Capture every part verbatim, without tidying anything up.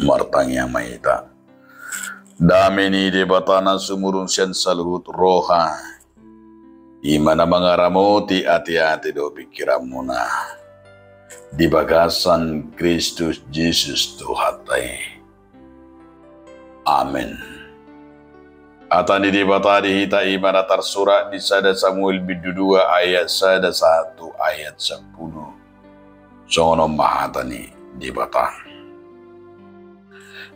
Martangiang ma hita. Dame ni Debata na sumurung sian saluhut roha, i ma na mangaramoti ateate dohot pingkiranmuna di bagasan Kristus Jesus Tuhanta i. Amen. Hata ni Debata di hita i ma na tarsurat di sada Samuel bindu dua ayat sada sahat tu ayat sampulu. Songon on ma hata ni Debata.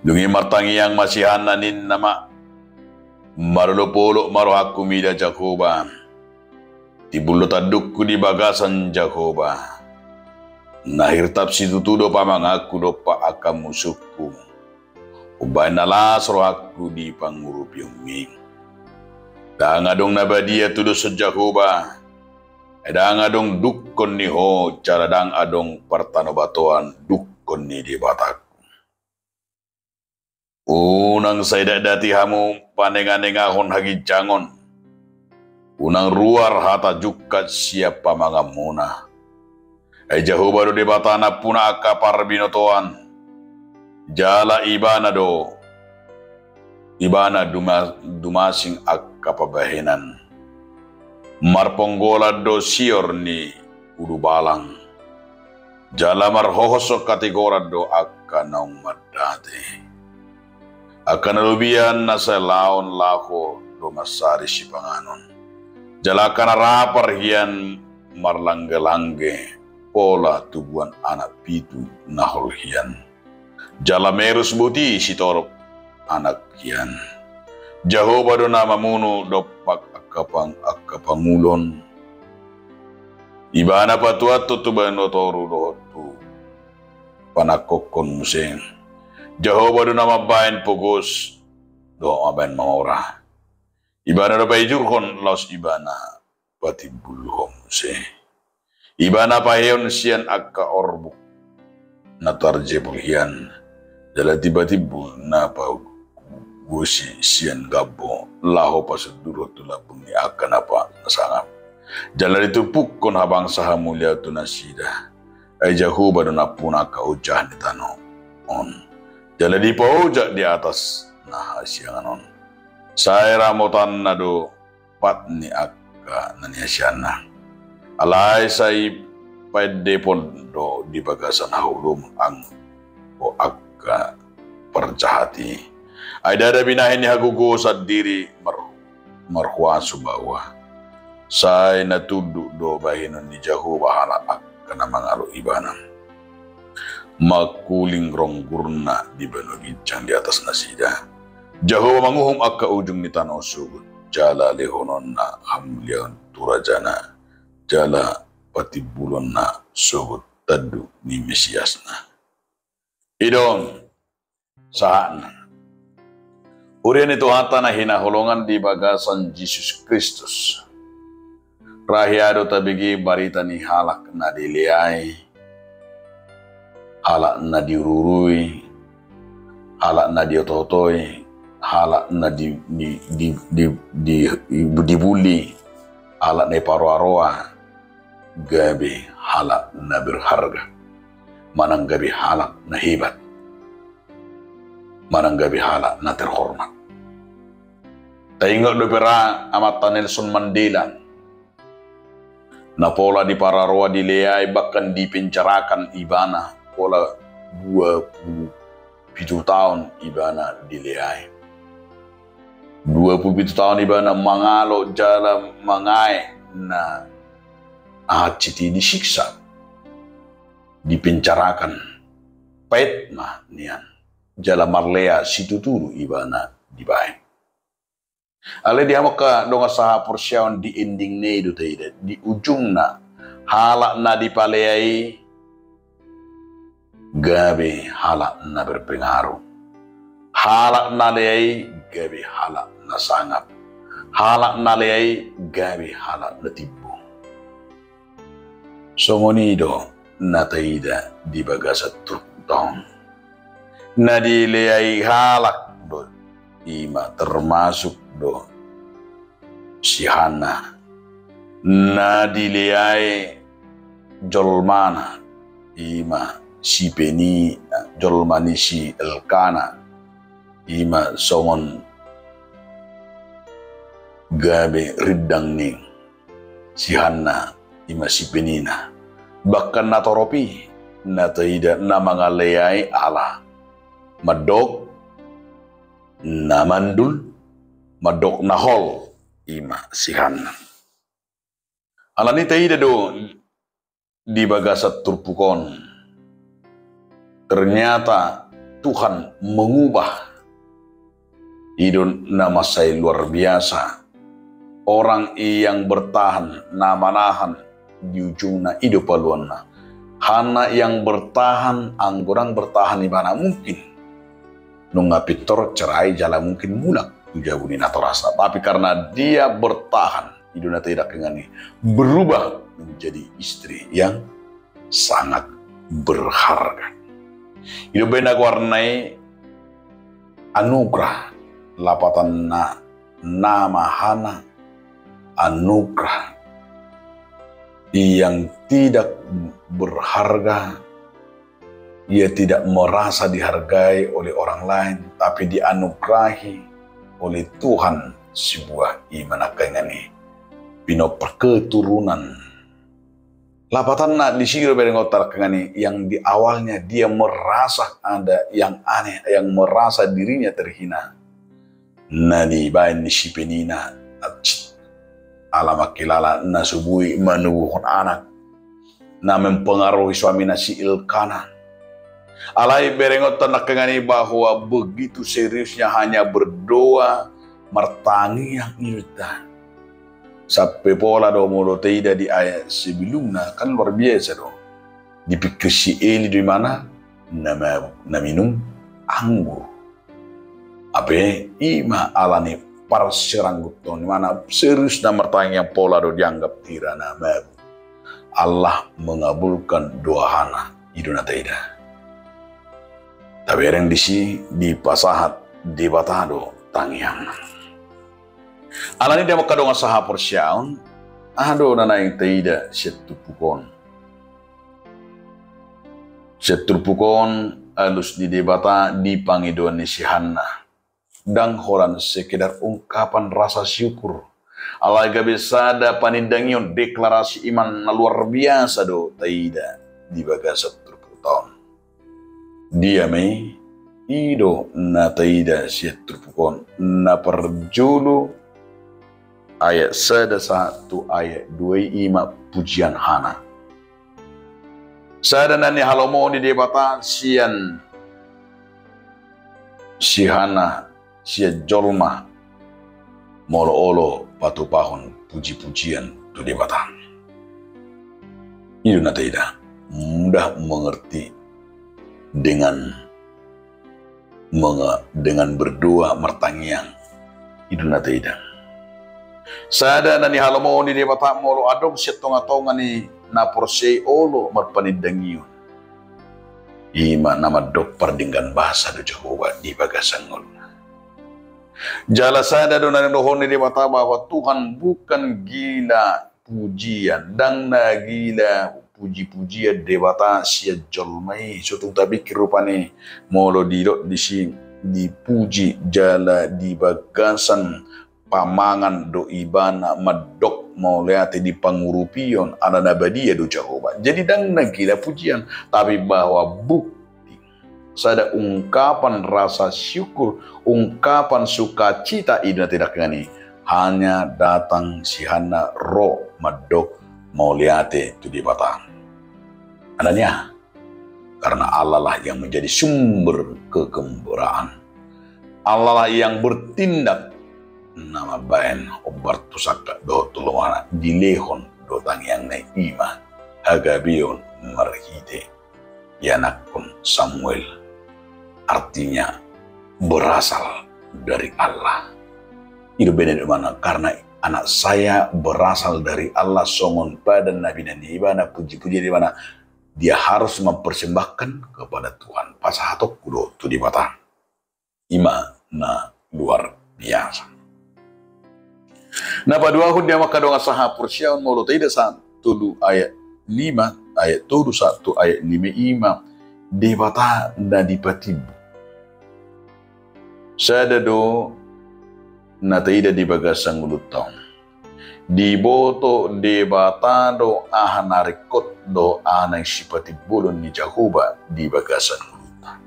Dung i martangiang ma si Hanna, ninna ma: Marolopolop ma rohangku mida Jahowa. Timbul do tandungku di bagasan Jahowa. Na hirtap situtu do pamanganku dompak angka musungku. Umbahen na las rohangku di pangurupionmi. Ndang adong na badia tudoshon Jahowa. Ai ndang adong dungkon ni Ho, jala ndang adong partanobatoan dungkon ni Debatangku. Unang sai datdati hamu panenganengahon haginjangon. Unang ruar hata jungkat sian pamanganmuna. Ai Jahowa do Debata nampuna angka parbinotoan. Jala Ibana do, Ibana duma-, dumasing angka pabahenan. Marponggolan do sior ni ulubalang. Jala marhohos hatigoran do angka naung mandate. Angka na lobian na sai laon laho do mansari sipanganon. Jala angka na rapar hian marlanggelangge pola tubuan anak pitu na hol hian. Jala merus boti sitorop anak hian. Jahowa do na mamunu dompak angka pang-, angka pangulon. Ibana patuathon tu banuatoru dohot tu panangkokhon muse. Jahowa do na mambahen pogos dohot mambahen mamora. Ibana do paijurhon laos Ibana patimbulhon muse. Ibana paheon sian angka orbuk na tarjebol hian. Jala timbatimbul na pagosi sian gambo laho pasundurhon tu lambung ni angka na pa-, na sangap. Jala ditumpukhon habangsa hamuliaon tu nasida. Ai Jahowa do nampuna angka ojahan ni tano on. Jala dipaojak di atas na hasiangan on. Sai ramotanna do pat ni angka na niasianna. Alai sai paendepon do di bagasan haholomon anggo angka parjahat i. Ai ndada binahen ni hagogoon sandiri mar-, marhuaso baoa. Sai na tunduk do bahenon ni Jahowa halak angka na mangalo Ibana. Mangkuling ronggurna di banua ginjang di atas nasida. Jahowa manguhum angka ujung ni tano sogot, jala lehononna hamuliaon tu rajana, jala patimbulonna sogot tanduk ni Mesiasna. I do on sahatna. Huria ni Tuhanta na hinaholongan di bagasan Jesus Kristus. Ra hea do tabege barita ni halak na dileai, halak na diururui, halak na diototoi, halak na di, di, di, di, di, dibully, halak na diparoaroa, gabe halak na berharga, manang gabe halak na hebat, manang gabe halak na terhormat. Taingot dope ra amanta Nelson Mandela, na pola diparoaroa, dileai, bahkan dipenjarakan ibana, pola dua puluh pitu taon ibana dileai. Dua puluh pitu taon ibana mangalo jala mangae na hansit i, disiksa, dipenjarakan, paet ma nian, jala marlea situtu do ibana dibaen. Alai di hamu angka dongan sahaporseaon, di endingna i do taida, di ujungna, halak na dipalea i gabe halak na berpengaruh. Halak na lea i gabe halak na sangap. Halak na lea i gabe halak na timbo. Songon i do na taida di bagasan turpukta on. Na dileai halak do, i ma termasuk do si Hanna. Na dileai jolmana, i ma si Penina, jolma ni si Elkana, ima songon gabe rindang ni si Hanna, ima si Penina. Bahkan natorop i na taida na mangaleai ala mandok na mandul, mandok na hol, ima si Hanna. Alani taida do di bagasan turpuk on, ternyata Tuhan mengubah. I do na mansai luar biasa. Orang yang bertahan, na manahan, di ujungna i do paluanna. Hanna yang bertahan, anggo ndang bertahan ibana mungkin nunga pintor cerai jala mungkin mulak tu jabu ni natorasna. Tapi karena dia bertahan, i do na taida nangkaningan i, berubah menjadi istri yang sangat berharga. I do umbahen na goarna i anugerah, lapatanna nama Hanna anugerah. Yang tidak berharga, ia tidak merasa dihargai oleh orang lain, tapi dianugerahi oleh Tuhan sebuah, ima nangkaningan i, pinompar keturunan. Lapatanna disi do berengon nangkaningan i, yang di awalnya dia merasa ada yang aneh, yang merasa dirinya terhina, na dibaen ni si Penina, ala mangkilala na so boi manubuhon anak, na mempengaruhi suamina si Elkana. Alai berengonta nangkaningan i bahwa begitu seriusnya hanya berdoa martangiang ibana. Sampe pola do molo taida di ayat sebelumna, kan luar biasa do. Dipikir si Eli do imana na mabuk na minum anggur. Hape ima alani parsirangguton, imana serius na martangiang, pola do dianggap hira na mabuk. Allah mengabulkan doa Hanna, i do na taida. Tabereng disi dipasahat Debata do tangiangna. Alani i, damang angka dongan sahaporseaon, aha do na naeng taida sian turpuk on? Sian turpuk on, alus ni Debata di pangidoan ni si Hanna. Ndang holan sekedar ungkapan rasa syukur. Alai gabe sada panindangion, deklarasi iman na luar biasa do taida di bagasan turpukta on. Dia ma i? I do na taida sian turpuk on, na parjolo ayat sada sahat tu ayat dua i, ima pujian Hanna. Sada na nihalomohon ni Debata sian si Hanna, sian jolma, molo olo patupahon puji-pujian tu Debata. I do na taida, mudah mengerti dengan menga-, dengan berdoa, martangiang. I do na taida. Sada na nihalomohon ni Debata molo adong sian tonga-tonga ni na porsea i olo marpanindangion, ima na mandok pardenggan basa do Jahowa di bagasan ngoluna. Jala sada do na nidokhon ni Debata bahwa Tuhan bukan gila pujian, ndang na gila puji-pujian Debata sian jolma i. So tung tapikir rupani molo didok disi dipuji jala di bagasan pamangan do ibana mandok mauliate di pangurupion, ala na badia do Jahowa. Jadi ndang na gila pujian, tapi bahwa bukti sada ungkapan rasa syukur, ungkapan sukacita, i do na taida nangkaningan i, hanya datang si Hanna ro mandok mauliate tu Debata. Alani aha? Karena Allah lah yang menjadi sumber kegembiraan. Allah lah yang bertindak na mambaen hombar tu sangkap dohot tu lomo Hanna, dilehon do tangiangna i, ima hagabeon marhite ianakhon Samuel. Artinya berasal dari Allah. I do umbahen na nidokhon, karena anak saya berasal dari Allah, songon padan na binahen ni ibana, puji-pujian ni ibana, dia harus mempersembahkan kepada Tuhan. Pasahatonku do tu Debata. Ima na luar biasa. Na paduahon, damang angka dongan sahaporseaon, molo taida sahat tolu ayat lima, ayat tolu sahat tu ayat lima, ima Debata na dipatimbo. Sada do na taida di bagasan ngolunta on. Diboto Debata do aha na ringkot dohot aha na sipatimbolon ni Jahowa di bagasan ngolunta.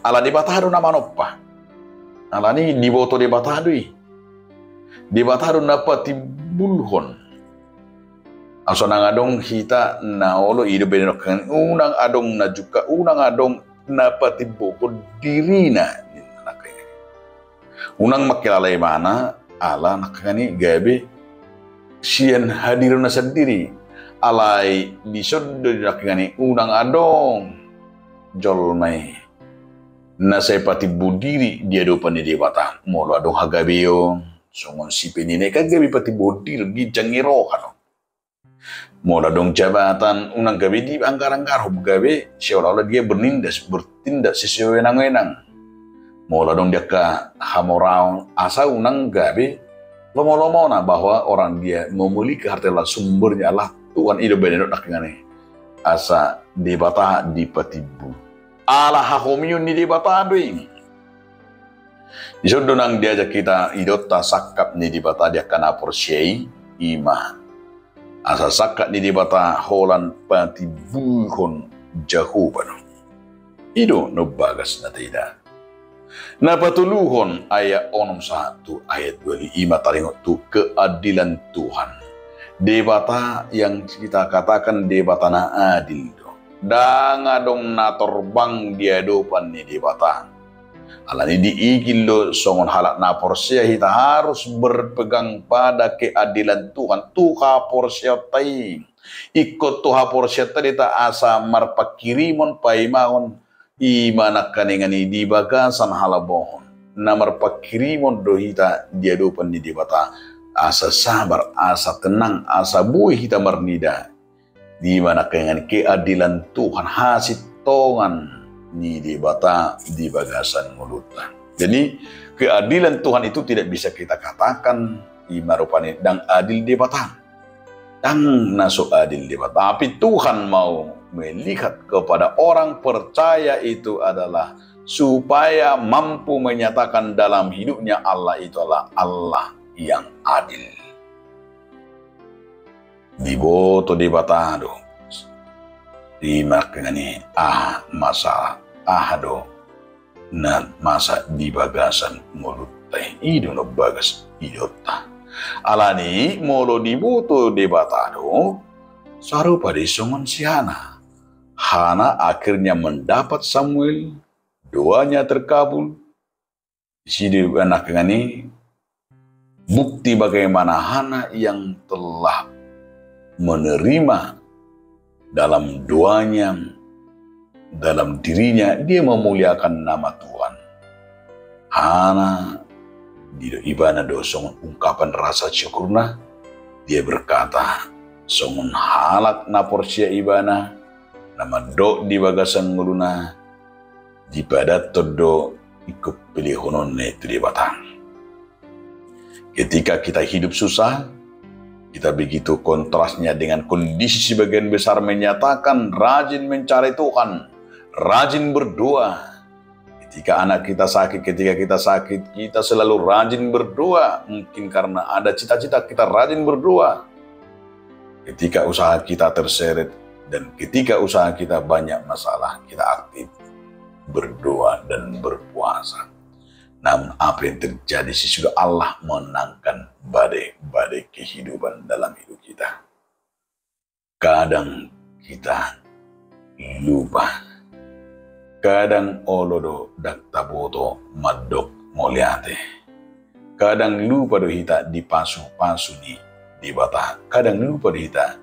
Ala Debata do na manompa. Alani diboto Debata do i. Debata do na patimbulhon. Asa unang adong hita na olo i do baenon, unang adong na jungkat, unang adong na patimbohon dirina. Unang mangkilala ibana ala nangkaningan i gabe sian hadironna sandiri. Alai dison do nangkaningan i unang adong jolma i na sai patimbo diri di adopan ni Debata. Molo adong hagabeon, songon si penina i kan gabe patimbohon diri, ginjang ni roha do. Molo adong jabatan, unang gabe dianggaranggarhon, gabe seolah-olah dia bernindas, bertindak sewenang-wenang. Molo adong di angka hamoraon, asa unang gabe lomolomona bahwa orang dia memiliki harta adalah sumbernya Allah Tuhan, i do baenon nangkaningan i. Asa Debata dipatimbo. Ala hahomion ni Debata do i. Dison do nang diajak hita idaonta sangkap ni Debata di angka na porsea i, i ma asa sangkap ni Debata holan patimbulhon Jahowa do. I do na umbagas na taida. Na patoluhon, ayat onom sahat tu ayat ualu, i ma taringot tu keadilan Tuhan. Debata yang kita katakan Debata na adil do. Ndang adong na torbang di adopan ni Debata. Alani diigil do songon halak na porsea hita harus berpegang pada keadilan Tuhan, tu haporseaonta i. Ingkon tu haporseaonta do hita asa marpanghirimon paimahon, i ma nangkaningan i di bagasan halabohon. Na marpanghirimon do hita di adopan ni Debata, asa sabar, asa tenang, asa boi hita marnida. I ma nangkaningan i keadilan Tuhan, hasintongan ni Debata di bagasan ngolunta. Jadi, keadilan Tuhan itu tidak bisa kita katakan i ma rupani ndang adil Debata. Ndang na so adil Debata. Tapi Tuhan mau melihat kepada orang percaya itu adalah supaya mampu menyatakan dalam hidupnya Allah itu adalah Allah yang adil. Diboto Debata do. I ma nangkaningan i aha masa, aha do na masa di bagasan ngolunta i, i do na umbagas idaonta. Alani molo diboto Debata do, sarupa do i songon si Hana. Hana akhirnya mendapat Samuel, doanya terkabul. Disi do nangkaningan i bukti bagaimana Hana yang telah menerima dalam doanya, dalam dirinya, dia memuliakan nama Tuhan. Hana, didok ibana do songon ungkapan rasa syukurna, dia berkata, songon halak na porsea ibana, na mandok di bagasan ngoluna, dipadathon do ingkon pelehononna i tu Debata. Ketika kita hidup susah, kita begitu kontrasnya dengan kondisi sebagian besar menyatakan rajin mencari Tuhan, rajin berdoa. Ketika anak kita sakit, ketika kita sakit, kita selalu rajin berdoa. Mungkin karena ada cita-cita, kita rajin berdoa. Ketika usaha kita terseret dan ketika usaha kita banyak masalah, kita aktif berdoa dan berpuasa. Namun, apa yang terjadi sesudah Allah menangkan badai-badai kehidupan dalam hidup kita? Kadang kita lupa. Kadang olo do ndang taboto mandok mauliate. Kadang lupa do hita di pasupasu ni Debata. Kadang lupa do hita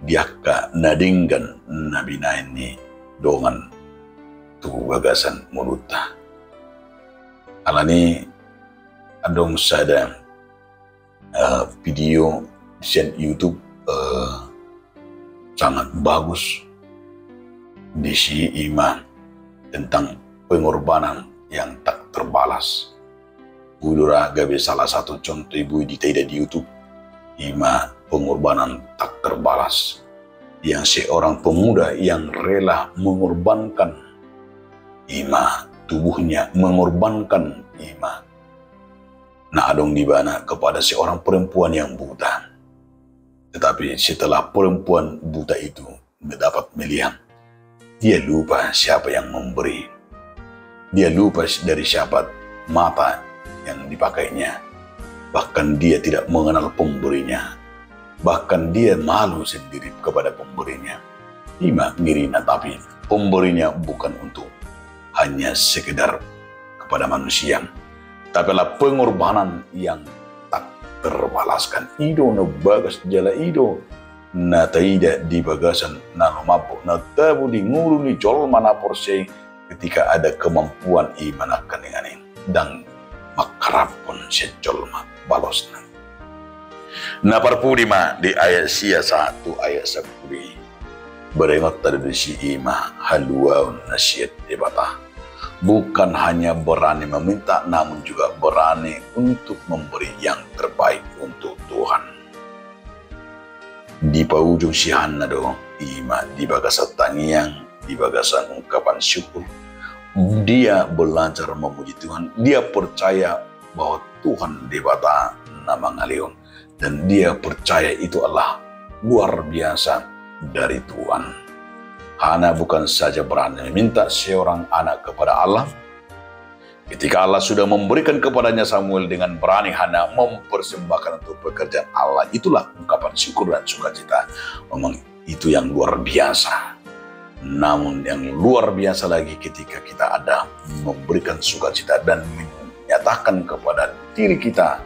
di angka na denggan na binahen ni dongan tu bagasan ngolunta. Alani adong sada eh, video sian YouTube, eh, sangat bagus. Disi i ma tentang pengorbanan yang tak terbalas. Boi do ra gabe salah satu contoh i boi ditaida di YouTube, i ma pengorbanan tak terbalas. Yang seorang pemuda yang rela mengorbankan ima tubuhnya mengorbankan ima na adong di ibana kepada seorang perempuan yang buta. Tetapi setelah perempuan buta itu mendapat melihat, dia lupa siapa yang memberi. Dia lupa dari siapa mata yang dipakainya. Bahkan dia tidak mengenal pemberinya. Bahkan dia malu sendiri kepada pemberinya. Ima ngirina, tapi pemberinya bukan untuk hanya sekedar kepada manusia, tapi adalah pengorbanan yang tak terbalaskan. I do na bagas jala i do na taida di bagasan na lumambok na tabo di ngolu ni jolma na porsea i, ketika ada kemampuan i manangkaningan i, ndang mangharapkon sian jolma balosna. Na parpudi ma di ayat sia sahat tu ayat sampulu i. Berengonta do disi ima haluaon na sian Debata. Bukan hanya berani meminta, namun juga berani untuk memberi yang terbaik untuk Tuhan. Di paujung si Hanna do ima di bagasan tangiang, di bagasan ungkapan syukur. Dia belajar memuji Tuhan, dia percaya bahwa Tuhan Debata na mangalehon, dan dia percaya itu adalah luar biasa dari Tuhan. Hanna bukan saja berani meminta seorang anak kepada Allah. Ketika Allah sudah memberikan kepadanya Samuel, dengan berani Hanna mempersembahkan untuk pekerjaan Allah. Itulah ungkapan syukur dan sukacita. Memang itu yang luar biasa. Namun yang luar biasa lagi ketika kita ada memberikan sukacita dan menyatakan kepada diri kita,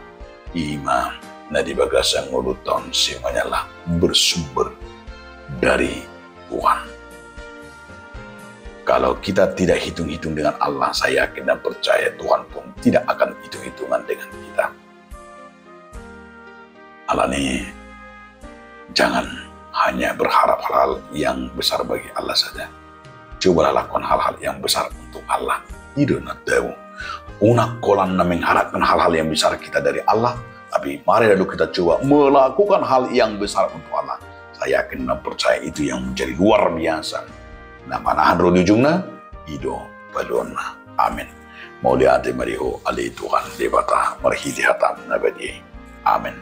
ima na di bagasan ngolunta on semuanya adalah bersumber dari Tuhan. Kalau kita tidak hitung-hitung dengan Allah, saya yakin dan percaya Tuhan pun tidak akan hitung-hitungan dengan kita. Alani, jangan hanya berharap hal-hal yang besar bagi Allah saja. Cobalah lakukan hal-hal yang besar untuk Allah. I do na tabo. Unang holan na mengharapkan hal-hal yang besar kita dari Allah, tapi mari lalu kita coba melakukan hal yang besar untuk Allah. Saya yakin dan percaya itu yang menjadi luar biasa. Na manahan ro di ujungna, i do paluaonna. Amin. Mauliate ma di Ho ale Tuhan Debata, marhite hataM na badia i. Amin.